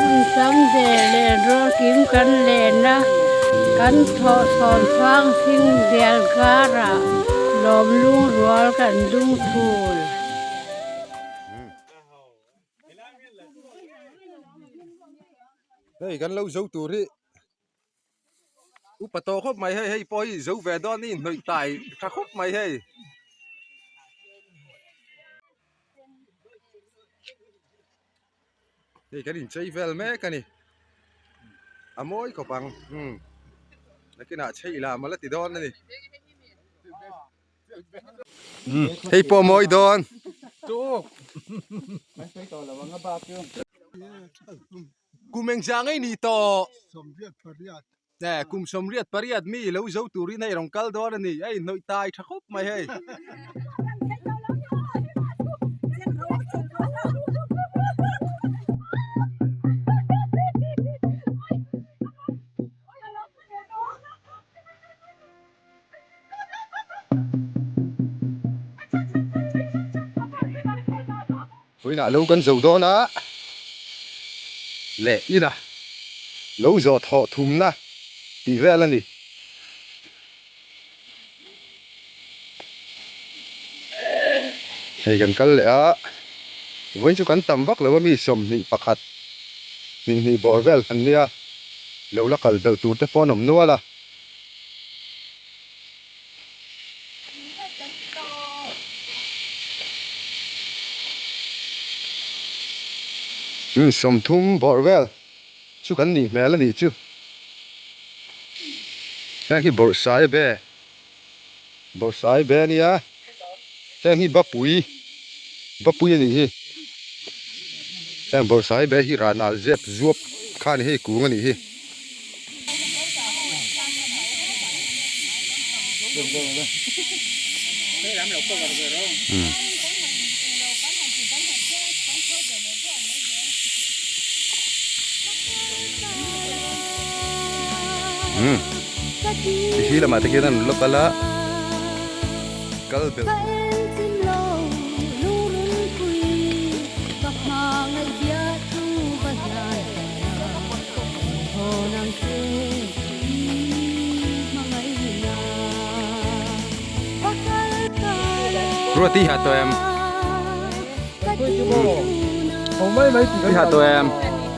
Hun tam ve leh rual kim kan len a, kan thawh sawn fang hring bial karah lawm lungrual kan dung thul. Hei kan lo zo tur hi upa tawh khawp mai hei hei pawh hi zo ve dawn a ni hnawih tai tha khawp mai hei. Hei kan inchei vel mek a ni a mawi khawp ang umm nakinah chheih lah mala ti dawn a ni hei pawh a mawi dawn kum engzah ngei ni tawh kum sawmriat pariat mi lo zo turin hei rawn kal dawn a ni a inhnawih tai tha khawp mai hei. Vawiinah lo kan zo dawn a leh ina lo zawh thawh thumna tih vel a ni. Hei kan kal leh a vawiin chu kan tam vak lo a mi 21 hnih hnih bawr vel kan nia lo la kal belh tur te pawh an awm nual a. 30 bawrh vel chu kan nih hmel a nih chu heng hi bawrh sai be bawrh sai be a nia heng hi bapui bapui a nih hi heng bawrh sai be hi rana zep zuap kha a ni hei kung a nih hi. Hi lamah te khian an rawn la kal a kal belh. Ruati ha tawh em? Ti ha tawh em?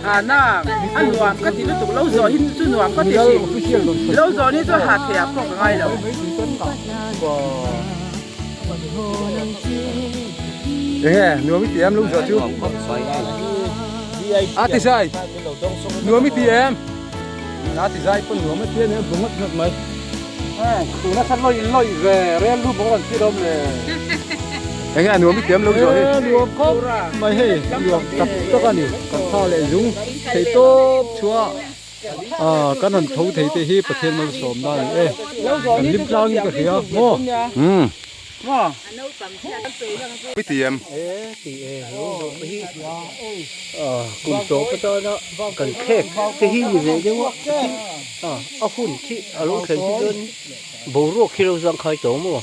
Ha na a nuam ka ti lutuk lo zawh hi chu nuam ka ti hrim lo zawh ni chu ha thei ah pawh ka ngai lo. Enge nuam i ti em lo zawh chu? A ti zai nuam i ti em? A ti zai pawn nuam a ti a nia bu ngawt ngawt mai. Tuna khan lawih lawih ve rel lu bawk rawn thlir awm le. Enge a nuam i ti em lo zawh hi? Nuam khawp mai hei nuam tak tak a ni. Kan tha leh zung thei tawp chhuah a kan han tho thei te hi Pathian malsawmna a ni e. Kan hlim tlangin ka hria maw? I ti em? E ti e lo zawh hi kum tawp atana kan khek te hi ni ve deuh a a hun khi a lo thlen hi chuan boruak khi lo zangkhai tawh maw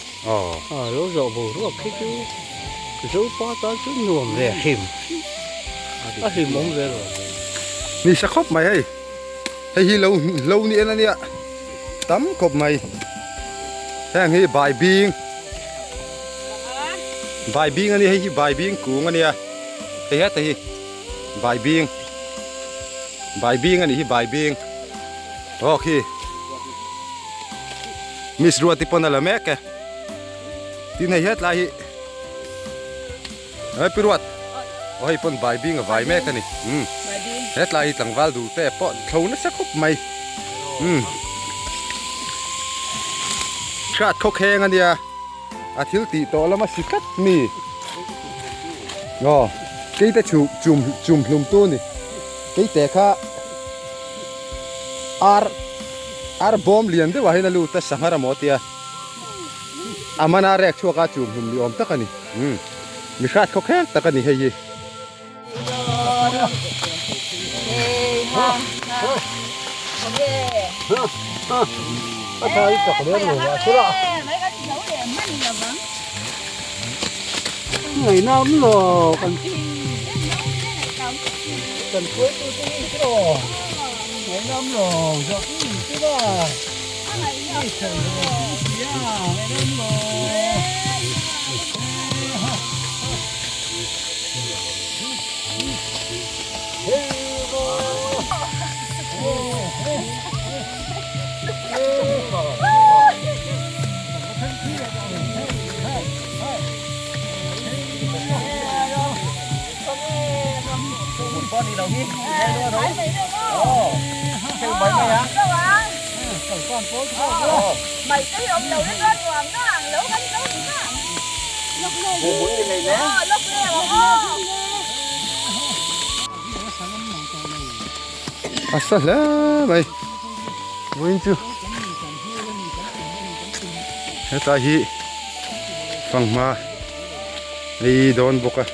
a lo zawh boruak khi chu Zopa tan chuan nuam ve hrim a hlimawm ve lo. Ni sa khawp mai hei hei hi lo lo ni en ania tam khawp mai heng hi bai bing bai bing ania hei hi bai bing kung ania hei heta hi bai bing bai bing anih hi bai bing aw khi miss ruati pawn a la mek e tin hei hetlai hi Hei pi ruat aw hei pawn bai bing a vai mek a ni umm hetlai hi tlangval duh te pawh thlo nasa khawp mai umm hriat khaw kheng a nia a thil tih tawh lama si tlat mi aw keite chu chum chum hlum tu a ni keite kha ar ar bawm lian deuh ah hian a lut a sangha emaw a tia a mana rek chhuak a chum hlum ni awm tak a ni. Umm mi hrat khaw khek tak a ni hei hi. A sa hle mai vawiin chu hetlai hi fanghma ei dawn bawk a.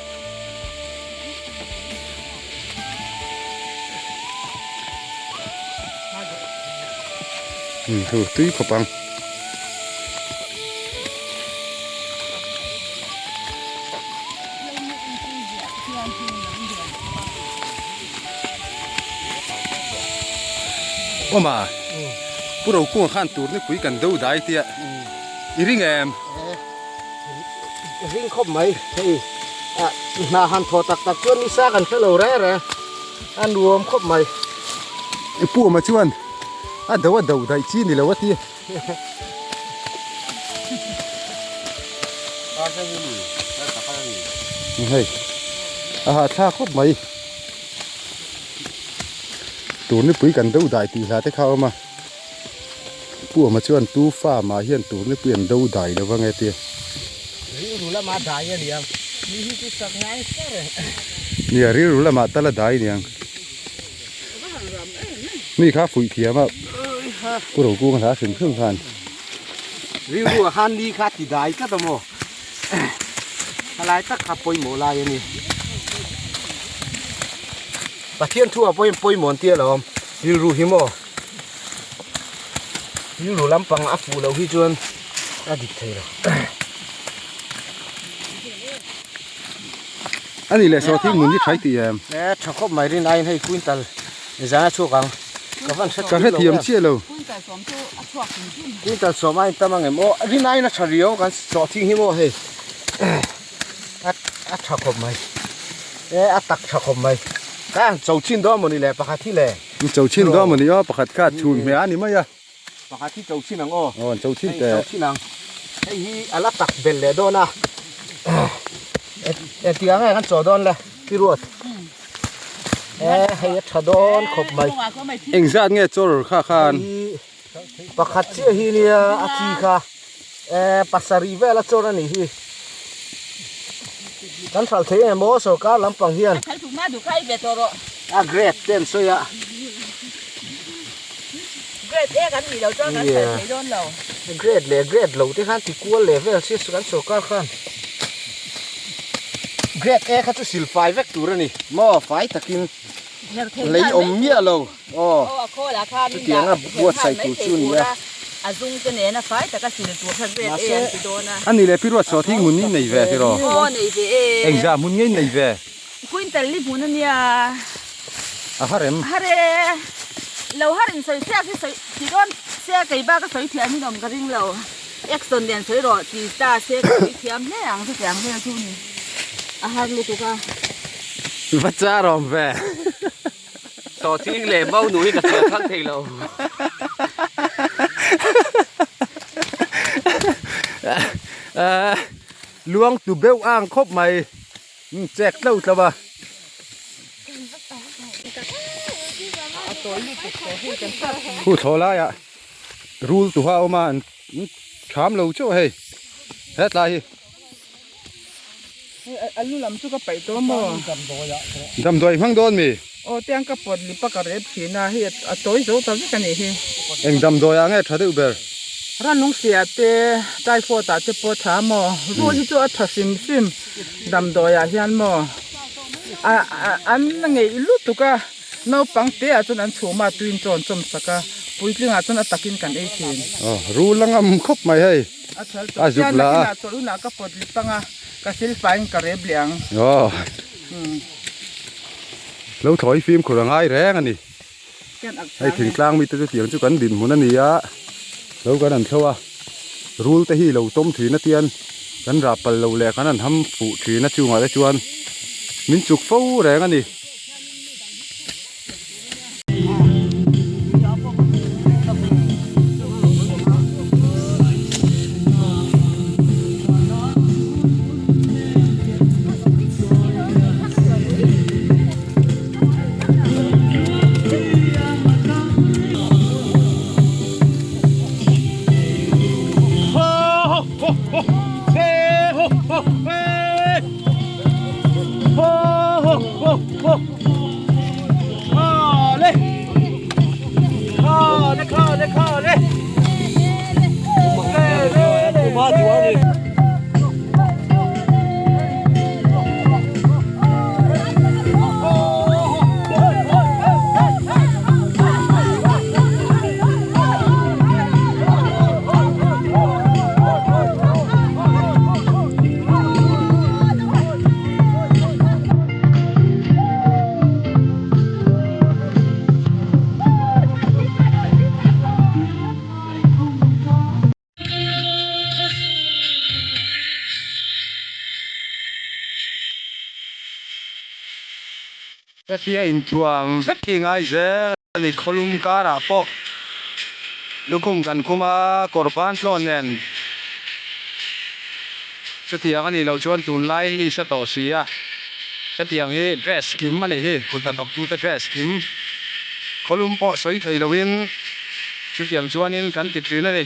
Thu tui khawp ang. Awma Pu Rokunga khan tur nipui kan do dai tia i ring em? Ring khawp mai hei hna han thaw tak tak chuan nisa kan hre lo reng reng a nuam khawp mai. I pu awma chuan a do a do daih chi ni lo a ti. Hei a hahthlak khawp mai tur nipui kan do dai tih hla te kha a awm a pu awma chuan tu fa mah hian tur nipui an do dai lo vang e tia nia rilru lamah tal a dai aniang. Mi kha fuih thiam a pu Rokung hla hrim hrim khan. Rilru ah khan ni kha ti dai tlat a maw helai tak kha pawimawh lai a ni. Pathian thu ah pawhin pawimawh an ti alawm rilru hi maw rilru lampang a fuh loh hi chuan a dik thei lo. A nih leh saw thing hmun hi tha i ti em? E tha khawp mai rin aiin hei quintal zan a chhuak ang. Ka van hre Ka hre thiam chiah lo. Quintal sawm chu a chhuak hrim hrim. Quintal sawm aiin tam ang em aw rin aiin a tha riau kan saw thing hi maw hei a a tha khawp mai e a tak tha khawp mai ka han cho chhin dawn mawni le pakhat hi le. Cho chhin dawn mawni aw pakhat kha chhun hmeh a ni mai a. Pakhat hi cho chhin ang aw. Aw an cho chhin teh. Hei cho chhin ang. Hei hi a la tak belh leh dawn a. Engtik ang nge kan chaw dawn le Pi Ruat? E hei a tha dawn khawp mai. Engzat nge chawr kha khan? Hei pakhat chiah hi nia a chi kha. E pasarih vel a chawr a nih hi. Kan hral thei em aw sorkar lampang hian. A grade te an sawi a. Grade A kan nih loh chuan kan hralh thei dawn lo. Grade leh grade lo te khan ti kual leh vel sia kan sorkar khan. Grade A kha chu sil fai vek tur a ni. Maw fai takin lei awm miah lo. Aw chutianga buatsaih tur chu a ni a. A zung te nena fai taka sil tur kha grade A an ti dawn a. A nih leh pi ruat saw thing hmun in nei ve tiraw? Aw nei ve e. Engzah hmun ngei nei ve? Quintal li hmun a nia. A har em? Har e. Lo har in sawi siak hi sawi ti dawn se kei bak a sawi thiam in awm ka ring lo. Action nen sawi rawh ti ta se ka sawi thiam hle ang chutiang vel chu ni. A har lutuk a. Va char awm ve. Sawhching leh mau nu hi ka chhiar thang thei lo. Luang tu beuh ang khawp mai. Chek tlo tlo a. Khu thlawh laiah rul tuha a awm a an tham lo chauh hei hetlai hi. A lu lam chu ka paih tawh maw? Damdawi hmang dawn mi? Aw tiang ka pawt lip a ka rep thin a hei a tawi zo ta vek a nih hi. Eng damdawi ah nge tha deuh ber? Ranung siah te typhoid ah te pawh a tha maw? Rul hi chu a tha hrim hrim damdawi ah hian maw? A an ngeih lutuk a naupang te ah chuan an chhum a tuin chaw an chawm sak a puitling ah chuan a takin kan ei thin. Aw rul a ngam khawp mai hei. A thal tawh chian a kinah chawlh hunah ka pawt lip ang a, ka silfaiin ka rep leh ang. Aw. Lo thawi fimkhur a ngai reng a ni. Hei thingtlang mite chu tiang chu kan dinhmun a ni a, lo kan han thlo a, rul te hi lo tawm thin a tian kan rah pal lo leh kan han ham fuh thin a chungah te chuan min chuk fo reng a ni. Hetia inthuam vek hi ngai zel a ni khawlum karah pawh lukhum kan khum a kawr ban tlawn nen chutiang a nih loh chuan tunlai hi i hre tawh si a hetiang hi dress kim a nih hi kut hnathawktute dress kim khawlum pawh sawi thei loin chutiang chuanin kan ti thin a ni.